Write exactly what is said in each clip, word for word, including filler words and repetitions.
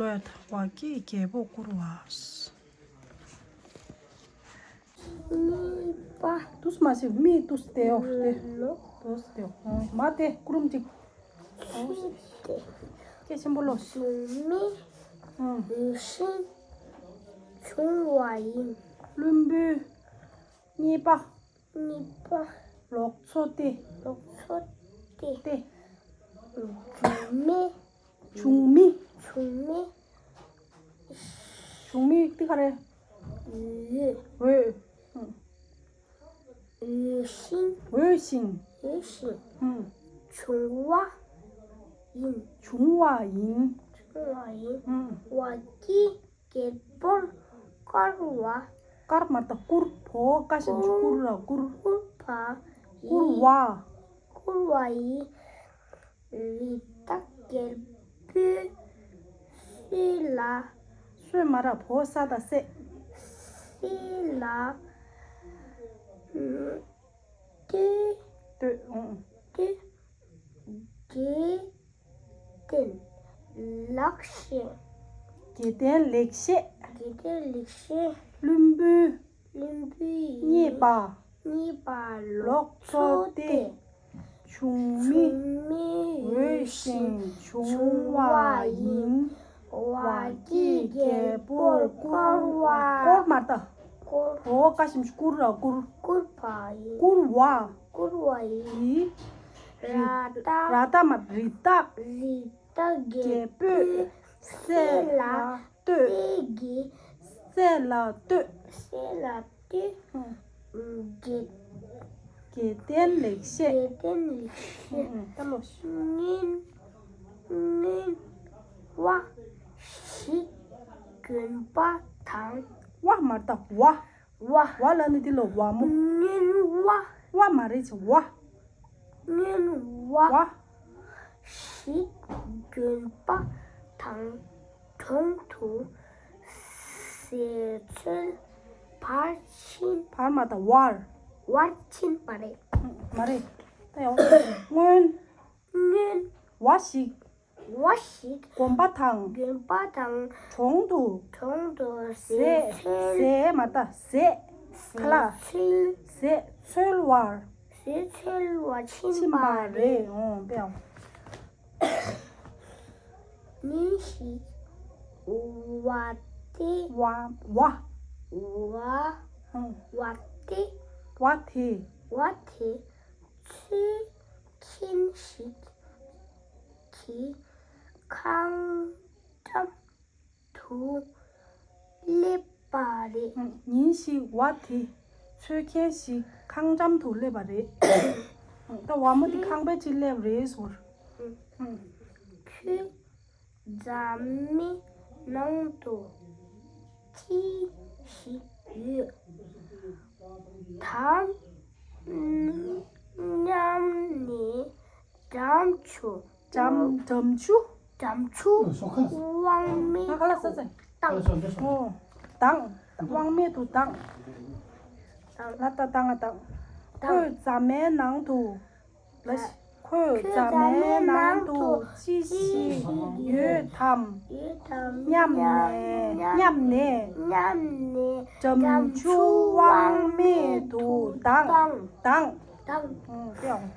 ལོས་བ་ཀི་རྒྱལ་པོར་བཀུར་བ། གཉིས་པ། དུས་མ་ཟད་མི་དུས་དེའོ་དེ། ལོ། དུས་དེའོ། མ་དེ་ཀུ་རུམ་ཅིག་ཁྱི་དེ། སྐད་ཆེན་པོ་ལོ། བྱུང་མི། ཨང་། འོས་ཤིང་བྱུང་བ་ཡིན། བླུན་པོའི། གཉིས་པ། གཉིས་པ། ལོག་འཚོ་སྟེ། ལོག་འཚོ་སྟེ། སྟེ། བྱུང་མི། བྱུང་མི། བྱུང་མི། བྱུང་མི་དེ་ག་རེ། འོས། འོས། ཨང་། འོས་ཤིང་། འོས་ཤིང་། འོས་ཤིང་། ཨང་། བྱུང་བ་ཡིན། བྱུང་བ་ཡིན། བྱུང་བ་ཡིན། ཨང་། བ་ཀི་རྒྱལ་པོར་བཀུར་བ། བཀུར་མ་ད་བཀུར། བོ་ཀ་ཞབས་ཀྱུ་བཀུར་ལ་བཀུར། བཀུར་བ་ཡིས། བཀུར་བ། བཀུར་བ་ཡིས། རི་དྭགས་རྒྱལ་པོའི་སྲོད་ལ། སྲོད་མ་ར་བོ་ས་ད་སྲེད། སྲེད་ལ། ལྟོས། ལྟོས། ཨང་། ལྟོས། དགེ་ལྡན་ལེགས་བཤད། དགེ་ལྡན་ལེགས་བཤད། དགེ་ལྡན་ལེགས་བཤད། བླུན་པོའི། བླུན་པོའི། རྙེད་པ། རྙེད་པ་ལོག་འཚོ་སྟེ། བྱུང་མི། བྱུང་མི་འོས་ཤིང་བྱུང་བ་ཡིན། བ་ཀི་རྒྱལ་པོར་བཀུར་བ། བཀུར་མ་ད། བཀུར། བོ་ཀ་ཞབས་ཀྱུ་བཀུར་ར་བཀུར། བཀུར་བ་ཡིན། བཀུར་བ། བཀུར་བ་ཡིས། ར་ད། ར་ད་མ། རི་དྭགས། རི་དྭགས་རྒྱལ་པོའི་སྲོད་ལ་ལྟོས། སྲོད་ཀྱི། སྲོད་ལ་ལྟོས། སྲོད་ལ་ལྟོས། ཨང་། དགེ། དགེ་ལྡན་ལེགས་བཤད། དགེ་ལྡན་ལེགས་བཤད། ཨང་། ད་ལོ། སྔོན། སྔོན་བ་ཞིག་དགོན་པ་དང་། བ་མ་ད་བ། བ། བ་ལ་ནི་འདི་ལོ་བ་མོ། སྔོན་བ། བ་མ་རེད་ཅེ་བ། སྔོན་བ། བ། ཞིག་དགོན་པ་དང་གྲོང་དུ་ཟས་འཚོལ་བར་ཕྱིན། བར་མ་ད་བར། བར་ཕྱིན་པ་རེད། མ་རེད། ད་ཡང་། སྔོན། སྔོན། བ་ཞིག་བ་ཞིག་དགོན་པ་དང་། དགོན་པ་དང་། གྲོང་དུ། གྲོང་དུ་ཟས། ཟས་འཚོལ། ཟས་མ་ད་ཟས། ཁ་ལག་ཟས་འཚོལ། ཟས་འཚོལ་བར། ཟས་འཚོལ་བར་ཕྱིན་ཕྱིན་པ་པ་རེད། རེད། འོང་པའོ། ཉིན་ཞིག་བ་དེ། བ། བ། བ། ཨང་། བ་དེ། བ་དེ། བ་དེ། ཚོས་མཁན་ཞིག་གི་ཁང་འགྲམ་དུ་སླེབས་པ་རེད། ཉིན་ཞིག་བ་དེ་ཚོས་མཁན་ཞིག་ཁང་འགྲམ་དུ་སླེབས་པ་རེད། ད་བ་མོ་དེ་ཁང་པའི་ཅིག་སླེབས་རེད་ཟེར། ཁོས་རྫ་མའི་ནང་དུ་ཅི་ཞིག་ཡོད། དང་མཉམ་ནས་འགྲམ་ཆུ། འགྲམ། འགྲམ་ཆུ། འགྲམ་ཆུ། དབང་མེད། ང་ཁ་ལག་ཟ་ཟེར། དང་། ཨོ། དང་། དབང་མེད་དུ་དང་། དང་། ལ་ད་དང་ང་དང་། དང་། ཁོས་རྫ་མའི་ནང་དུ། ལ། ཁོས་རྫ་མའི་ནང་དུ་ཅི་ཞིག་ཡོད་དམ། ཡོད་དམ། སྙམ་ནས། སྙམ་ནས། སྙམ་ནས། འགྲམ་ཆུ་དབང་མེད་དུ་དང་། དང་། དང་། ཨང་། དེ་ཨང་།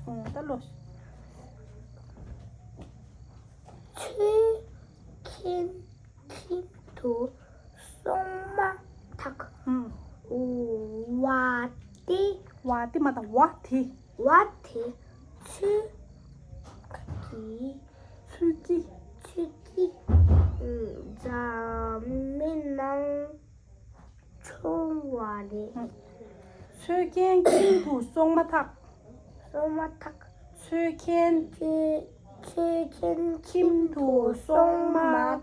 ཨང་། ད་ལོ། ཚོས་མཁན་ཁྱིམ་དུ་སོང་མ་ཐག་ཨང་། བ་དེ། བ་དེ་མ་ད་བ་དེ། བ་དེ། ཚོས་ཀྱི། ཚོས་ཀྱི། ཚོས་ཀྱི། རྫ་མའི་ནང་། བྱུང་བ་རེད། ཚོས་མཁན་ཁྱིམ་དུ་སོང་མ་ཐག་སོང་མ་ཐག་ཚོས་མཁན། ཚོས། ཚོས་མཁན་ཁྱིམ་དུ་སོང་མ་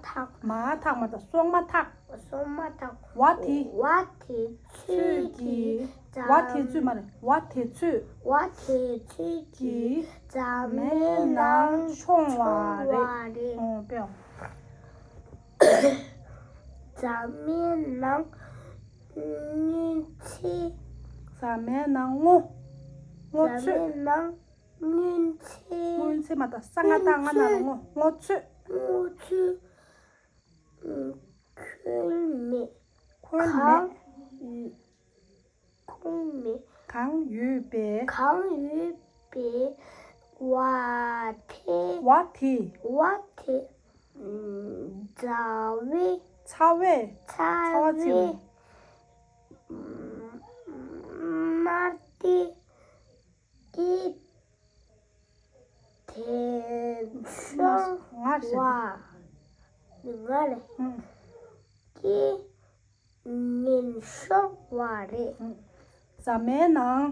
ཐག་མ་ཐག་མ་ཐག་སོང་མ་ཐག་སོང་མ་ཐག་བ་དེ། བ་དེ་ཚོས་ཀྱི། བ་དེ་ཚོས་མ་རེད། བ་དེ་ཚོས། བ་དེ་ཚོས་ཀྱི། རྫ་མའི་ནང་མཆོང་བ་རེད། ཨོ་དཔེ། རྫ་མའི་ནང་སྔོན་ཚོད། རྫ་མའི་ནང་སྔོ། སྔོ་ཚོད། རྫ་མའི་ནང་སྔོན་ཚོད། སྔོན་ཚོད་མ་ད་ས་ང་ད་ང་ན་རོ་སྔོ། སྔོ་ཚོད། སྔོ་ཚོད། གང་ཡོད། ཁུངས་མེད། གང་ཡོད་པའི། གང་ཡོད་པའི་བ་དེ། བ་དེ། བ་དེ། ཚ་བའི། ཚ་བའི། ཚ་བའི། ཚ་བ་ཚིག་ནས། མནར་ཏེ། ཏེ། དེ་ཚོ་ང་རེད། བ། ང་རེད། ཨང་། ཀྱེ། ངན་ཤོར་བ་རེད། ཨང་། ཟ་མའི་ནང་།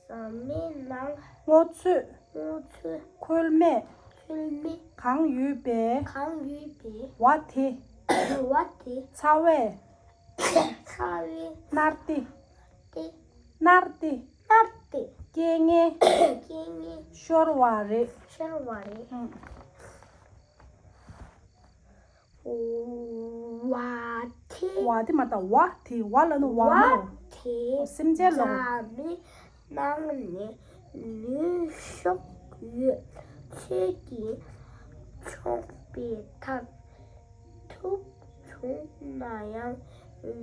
ཟ་མའི་ནང་། སྔོ་ཚོད། སྔོ་ཚོད། ཁོལ་མེད། ཁོལ་མེད། གང་ཡོད་པའི། གང་ཡོད་པའི། བ་དེ། བ་དེ། ཚ་བས། ཚ་བས། མནར་ཏེ། ཏེ། མནར་ཏེ། མནར་ཏེ། རྐྱེན་ངན། རྐྱེན་ངན། ཤོར་བ་རེད། ཤོར་བ་རེད། ཨང་། བ་དེ། བ་དེ་མ་ད་བ་དེ། བ་ལ་ནི་བ་མོ། བ་དེ། སེམས་ཅན་ལ། ཟ་མའི་ནང་ནས་ནུས་ཤུགས་ཡོད་ཚད་ཀྱིས་མཆོངས་པའི་མཐར་ཐུག་བྱུང་ན་ཡང་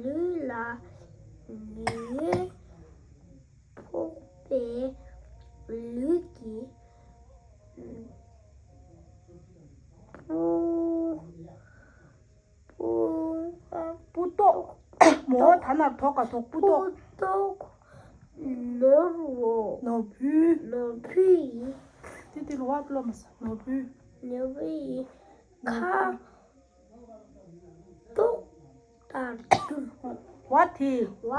ལུས་ལ་ཉེན་ཕོག་པའི་ལུས་ཀྱི་སྤུ། སྤུ། སྤུ་ཏོག་མོ་ད་ན་ཐོག་ག་ཐོག་སྤུ་ཏོག་སྤུ་ཏོག་ནོར་བུ། ནོར་བུ། ནོར་བུ་ཡི། དེ་དེ་ལོ་བ་ལོ་མ་ས་ནོར་བུ། ནོར་བུ་ཡི། ཁ་དོག་ལྟར་གྱུར། བ་དེ། བ་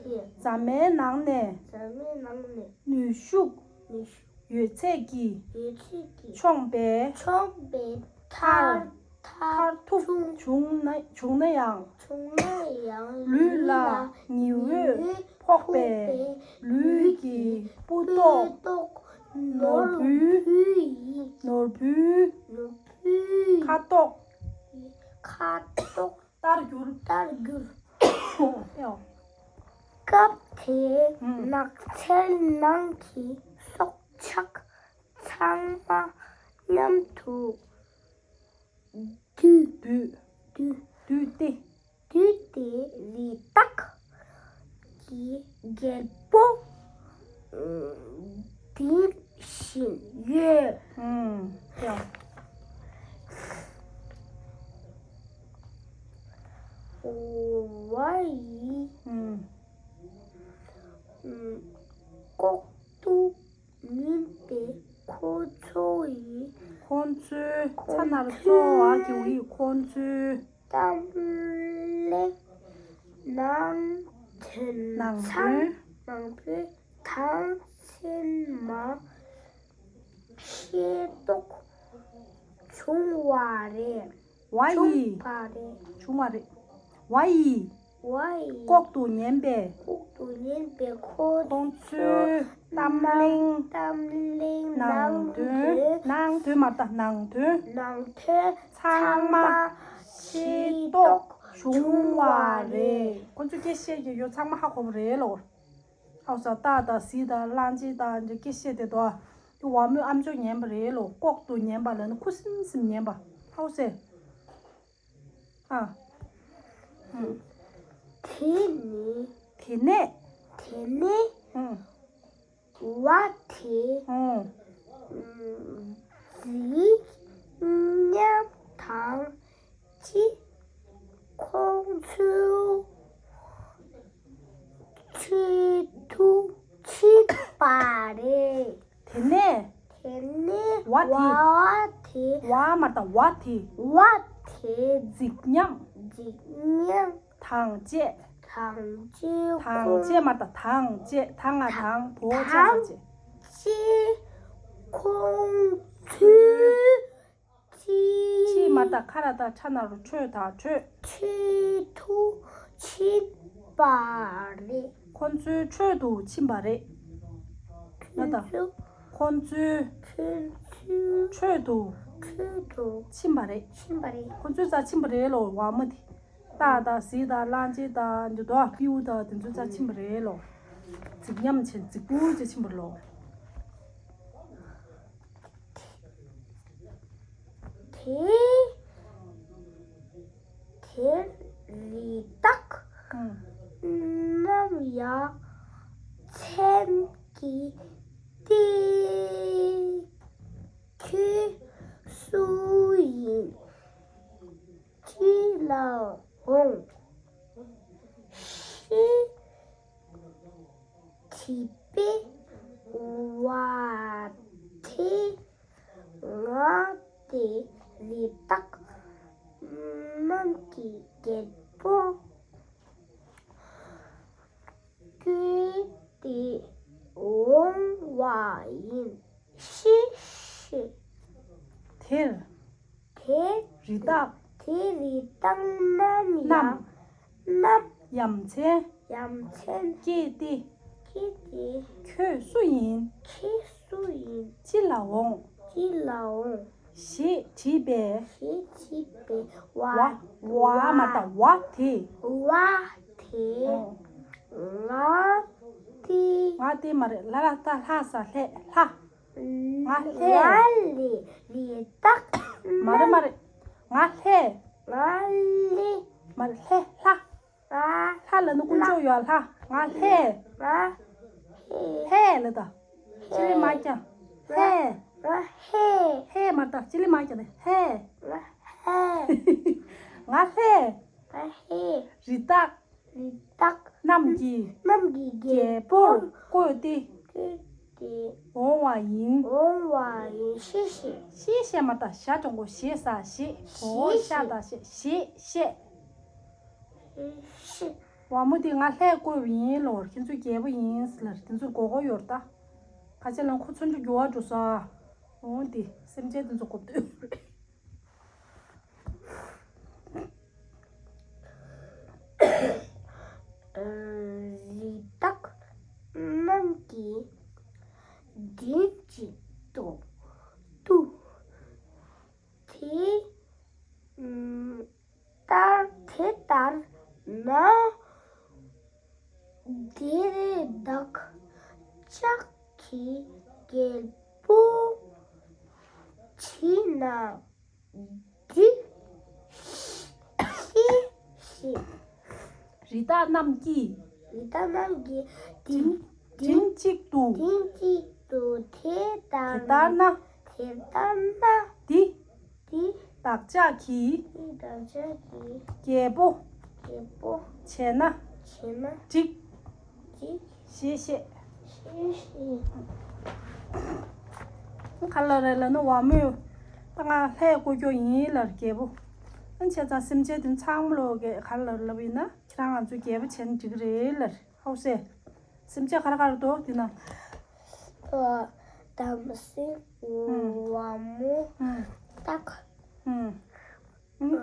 དེ། ཟ་མའི་ནང་ནས། ཟ་མའི་ནང་ནས། ནུས་ཤུགས། ནུས་ཤུགས། ཡོད་ཚད་ཀྱིས། ཡོད་ཚད་ཀྱིས། མཆོངས་པའི། མཆོངས་པའི་མཐར། མཐར། མཐར་ཐུག་བྱུང་ན། བྱུང་ན་ཡང་། བྱུང་ན་ཡང་། ལུས་ལ་ཉི་འོད་ཕོག་པའི་ལུས་ཀྱི་སྤུ་མདོག་ནོར་བུའི། ནོར་བུའི། ནོར་བུའི། ཁ་དོག་ཁ་དོག་ལྟར་གྱུར། ལྟར་གྱུར། ཨེའོ། སྐབས་དེའི། ཨང་། ནགས་ཚལ་ནང་གི་སྲོག་ཆགས་ཚང་མ་མཉམ་དུ་འདུས། འདུས། འདུས། འདུས་ཏེ། འདུས་ཏེ་རི་དྭགས་ཀྱི་རྒྱལ་པོ་ལྡིང་བཞིན་ཡོད། ཨང་། ཡ། བ་ཡི། ཨང་། ལྐོག་ཏུ་ཉིད་དེ་ཁོ་ཚོ་ཡི། ཁོ་ཚོའི། ཚ་ན་རོ་ཚོ་བ་གི་བ་ཡི། ཁོ་ཚོའི། གཏམ་གླེང་ནང་དོན། ནང་དོན། ཚང་། ནང་དོན་ཚང་མ་ཤེས་རྟོགས་བྱུང་བ་རེད། བ་ཡི། བྱུང་བ་རེད། བྱུང་བ་རེད། བ་ཡི། བ་ཡི། ལྐོག་ཏུ་ཉན་པའི། ལྐོག་ཏུ་ཉན་པའི་ཁོ། ཁོང་ཚོའི་གཏམ་གླེང་། གཏམ་གླེང་། ནང་དོན། ནང་དོན། ནང་དོན་མ་ད་ནང་དོན། ནང་དོན་ཚང་མ་ཤེས་རྟོགས་བྱུང་བ་རེད། ཁོང་ཚོས་སྐད་བཤད་ཀྱི་ཡོད་ཚང་མ་ཧ་གོ་བ་རེད་ལོ། ཨའོ་ས་སྟག་དང་གཟིག་དང་གླང་ཆེན་དང་འདྲ་སྐད་བཤད་དེ་དོ། དེ་བ་མོས་ཨམ་ཅོག་ཉན་པ་རེད་ལོ། ལྐོག་ཏུ་ཉན་པ་ལ་ནི་ཁུ་སིམ་སིམ་ཉན་པ། ཨའོ་སེ། ཨ། ཨུམ། དེ་ནས། དེ་ནས། དེ་ནས། ཨུམ། བ་དེ། ཨུམ། འཇིགས་ཉམས་དང་ཅི། ཁོང་ཚོའི་ཆེད་དུ་ཕྱིན་པ་རེད། དེ་ནས། དེ་ནས་བ་དེ། བ་དེ། བ་མ་ད་བ་དེ། བ་དེ། འཇིགས་ཉམས། འཇིགས་ཉམས། དང་བཅས། དང་བཅས། དང་བཅས་མ་ད་དང་བཅས། ད་ང་དང་བོ་བཅས་ས་བཅས། ཅེས་ཁོང་ཚོའི་ཅེས། ཅེས་མ་ད་ཁ་ར་ད་ཁྲ་ན་རོ་ཁྲོད་ད་ཁྲོད། ཁྲོད་དུ་ཕྱིན་པ་རེད། ཁོང་ཚོའི་ཁྲོད་དུ་ཕྱིན་པ་རེད། ན་ད། ཁོང་ཚོའི། ཁོང་ཚོའི། ཁྲོད་དུ། ཁྲོད་དུ། ཕྱིན་པ་རེད། ཕྱིན་པ་རེད། ཁོང་ཚོའི་རྩར་ཕྱིན་པ་རེད་ལོ། བ་མོ་དེ། སྟག་དང་གཟིག་དང་གླང་ཆེན་དང་འདི་དོ་སྤྲེའུ་དང་དེ་ཚོའི་རྩར་ཕྱིན་པ་རེད་ལོ། འཇིགས་ཉམས་ཆེན། འཇིགས་པོ་ཆེ་ཕྱིན་པ་ལོ། དེ། དེར་རི་དྭགས་ ནམ་ཡང་མཚན་གྱི་སྟེང་། ཁྱོད་སུ་ཡིན། ཅི་ལ་འོང་། ཞེས་དྲིས་པས། བ་དེས། ང་དེ་རི་དྭགས་རྣམས་ཀྱི་རྒྱལ་པོ། ཁྱོད་དེ་འོང་བ་ཡིན། ཞེས་བཤད། དེར། དེར། རི་དྭགས། དེར་རི་དྭགས་རྣམས་ཡང་། རྣམས། ཡ་མཚན། ཡ་མཚན། སྐྱེས་ཏེ། སྐྱེས་ཏེ། ཁྱོད་སུ་ཡིན། ཁྱོད་སུ་ཡིན། ཅི་ལ་འོང་། ཅི་ལ་འོང་། ཞེས་དྲིས་པས། ཞེས་དྲིས་པས། བ། བ། བ་མ་ད་བ་དེས། བ་དེས། ཨོ། ང་དེ། ང་དེ་མ་རེད། ལ་ལ་ད་ལྷ་ས་ལྷས་ལྷ། ང་ལྷས། ང་ལྷས་རི་དྭགས། མ་རེད་མ་རེད། ང་ལྷས། ང་ལྷས། མ་རེད་ལྷས་ལྷ། ང་། ལྷ་ལ་ནི་དཀོན་མཆོག་ཡོད་ལྷ། ང་ལྷས། ང་ལྷས། ལྷས་ལ་ད། ཅི་ལི་མ་ཀྱང་། ལྷས། ང་ལྷས། ལྷས་མ་ད་ཅི་ལི་མ་ཀྱང་ལྷས། ང་ལྷས། ང་ལྷས། ང་ལྷས། རི་དྭགས། རི་དྭགས། རྣམས་ཀྱི། རྣམས་ཀྱི་རྒྱལ་པོར་བསྐོས་ཏེ། བསྐོས་ཏེ། འོང་བ་ཡིན། འོང་བ་ཡིན། ཞེས་བཤད། ཞེས་བཤད་མ་ད་ཞ་དྲང་པོ་ཞེས་ས་ཞེས། འོ་ཞེས་ཤ་ད་ཞེས། ཞེས་བཤད། ཞེས་བཤད། བ་མོ་དེ་ང་ལྷས་བསྐོས་པ་ཡིན་ལོར་ཁྱེད་ཚོའི་རྒྱལ་པོ་ཡིན་ལར་དེ་ཚོ་མགོ་སྐོར་ཡོར་ད། ཁ་ཆེ་ལ་ཁོ་ཚོན་ཆུ་རྒྱུ་བ་འགྲོ་ས། འོང་དེ་སེམས་ཅན་དེ་ཚོ་གོ་བསྡད། རི་དྭགས་རྣམས་ཀྱིས་མགྲིན་གཅིག་ཏུ་གཏུགས། དེ་ལྟར་དེ་ལྟར་ན། དེ་རི་དྭགས་ལྕགས་ཀྱི་རྒྱལ་པོ་བྱིན་ན་འགྲིག་ཞེས་བཤད། རི་དྭགས་རྣམས་ཀྱིས། རི་དྭགས་རྣམས་ཀྱིས་དེ། མགྲིན་གཅིག་ཏུ། མགྲིན་གཅིག་ཏུ་དེ་ལྟར། དེ་ལྟར་ན། དེ་ལྟར་ན། དེ། དེ། བདག་ཅག་གི། དེ་བདག་ཅག་གི། རྒྱལ་པོ། རྒྱལ་པོ། བྱས་ན། བྱས་ན། འགྲིག་འགྲིག་ཞེས་བཤད། ཞེས་བཤད། ག་ལ་རེད་ལབ་ན་བ་མོས། ད་ང་ལྷས་བསྐོ་རྒྱུ་ཡིན་ལར་རྒྱལ་པོ། ཨ་བྱས་ཙང་སེམས་ཅན་དེ་ཚང་མ་ལོག་གི་ག་ལ་ལབ་ཡིན་ན་ཁྱེད་རང་ང་ཚོའི་རྒྱལ་པོ་བྱས་ན་འགྲིག་གི་རེད་ལར། ཧའོ་སེ། སེམས་ཅན་ག་རེ་ག་རེ་འདུག་དེ་ན། ཨ། དམ་སྲི། ཨུམ། བ་མོ། ཨུམ། སྟག་ཨུམ། ཨུམ། ཨ།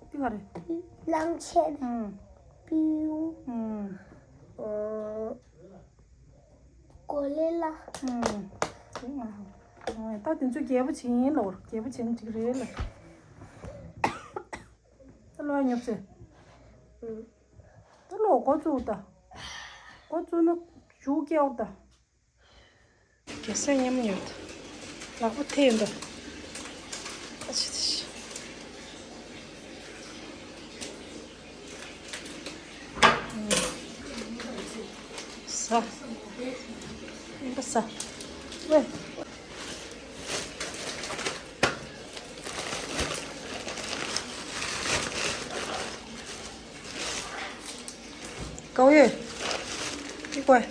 དེ་ག་རེ། གླང་ཆེན། ཨུམ། སྤྲེའུ། ཨུམ། ཨ། གོ་ལེ་ལ། ཨུམ། ད་དེ་ཚོ་རྒྱལ་པོ་བྱེད་ཡིན་ལོར་རྒྱལ་པོ་བྱེད་ན་འགྲིག་རེད་ལ། ད་ལོ་ཉོབ་ཟེར། ཨུམ། ད་ལོ་འགོ་བཙུགས་ད། འགོ་བཙུགས་ན་ཞུ་སྐྱེའོ་ད། རྒྱལ་སྲས་མཉམ་ཡོད། ལག་པ་ཐེ་ཡོད་ད། ཨ་ཆི་ཆི། ཟ། ཡིན་པ་ཟ། ཝེ། ཀའོ་ཡོད། ཅི་ཀོ།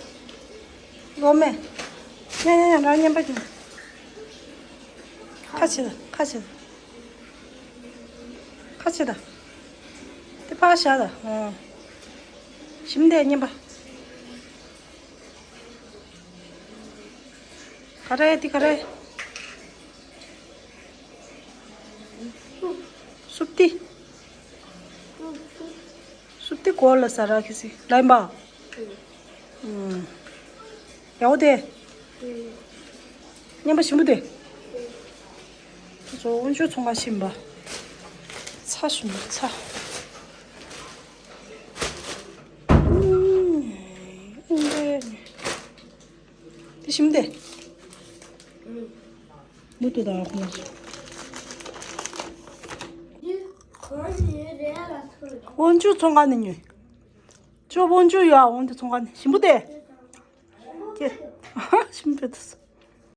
ལོ་མེ། ཡ་ཡ་ཡ་རང་ཉན་པ་ཀྱང་། ཁ་ཕྱེ་ད་ཁ་ཕྱེ་ད། ཁ་ཕྱེ་ད། དེ་ཕར་བཞག་ད། ཨོ། ཞིམ་དེ་ཉན་པ། ག་རེ་དེ་ག་རེ། སུབ་ཏི། སུབ་ཏི་གོ་ལ་ས་ར་ཁི་སི་ལའི་འབའ། ཡའོ་དེ། ཉན་པ་ཞིམ་པོ་དེ། ཚོ་འུན་ཆུ་ཚོང་ཁ་ཞིམ་པ། ཚ་ཞིམ་པ་ཚ། དེ་ཞིམ་དེ། མུ་ཏུ་དང་ཁོང་། དབོན་ཆུ་ཚོང་ཁང་ནས་ཉོས། ཅོ་དབོན་ཆུ་ཡ་འོང་དེ་ཚོང་ཁང་ནས་ཞིམ་པོ་དེ། ཀྱེ། ཞིམ་པོ་དེ།